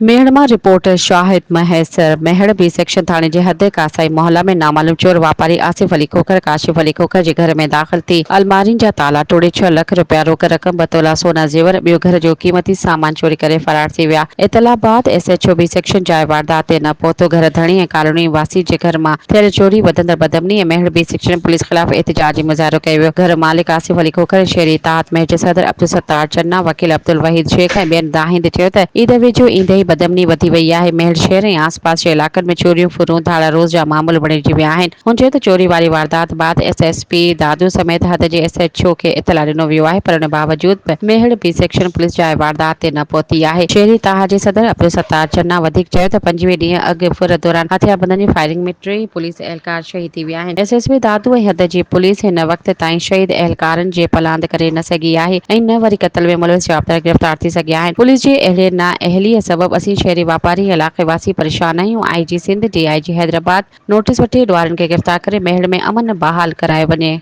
ميهڙ مان reporter Shahid Mahesar, Mehar B section ٿاڻي جي حد ڪاسائي محلا ۾ نامعلوم چور واپاري آصف علي کوکر ڪاشف علي کوکر جي گهر ۾ داخل ٿي المارين جا تالا ٽوڙي ڇهه لک رپيا روڪ رقم ٻه تولا سونا زيور ٻيو گهر جو قيمتي سامان چوري ڪري فرار ٿي ويا اطلاع بعد ايس ايڇ او بي section جاء واردات تي نه پهتو گهر ڌڻي ۽ ڪالوني واسي جي گهر مان ٿيل چوري وڌندڙ بدامني ۽ ميهڙ بي سيڪشن پوليس خلاف احتجاجي مظاهرو ڪيو ويو گهر مالڪ آصف علي کوکر ۽ شهري اتحاد ميهڙ جي صدر عبدالستار چنا وڪيل عبدالوحيد شيخ ۽ ٻين دانهيندي چيو ته عيد ويجهو ايندي ئي بدامني وڌي وئي آهي، ميهڙ شهر ۽ آس پاس جي علائقن ۾ چوريون، ڦرون، ڌاڙا روز جا معمول بڻجي ويا آهن. هن چيو ته چوري واري واردات بعد ايس ايس پي دادو سميت حد جي ايس ايڇ او کي اطلاع ڏنو ويو آهي پر ان باوجود به ميهڙ بي سيڪشن پوليس جاء واردات تي نه پهتي آهي. شهري اتحاد جي صدر عبدالستار چنا وڌيڪ چيو ته 25 ڏينهن اڳ ڦر دوران هٿياربندن جي فائرنگ ۾ ٽي پوليس اهلڪار شهيد ٿي ويا آهن. ايس ايس پي دادو ۽ حد جي پوليس هن وقت تائين شهيد اهلڪارن جي پلاند ڪري نه سگهي آهي ۽ نه وري قتل ۾ ملوث جوابدار گرفتار ٿي سگهيا آهن. پوليس جي اهڙي نااهليء سبب اسين شهري واپاري ۽ علائقي واسي پريشان آهيون. I G Sindh, D I G Hyderabad notice وٺي ڏوهارين کي گرفتار ڪري ميهڙ ۾ امن بحال ڪرايو وڃي.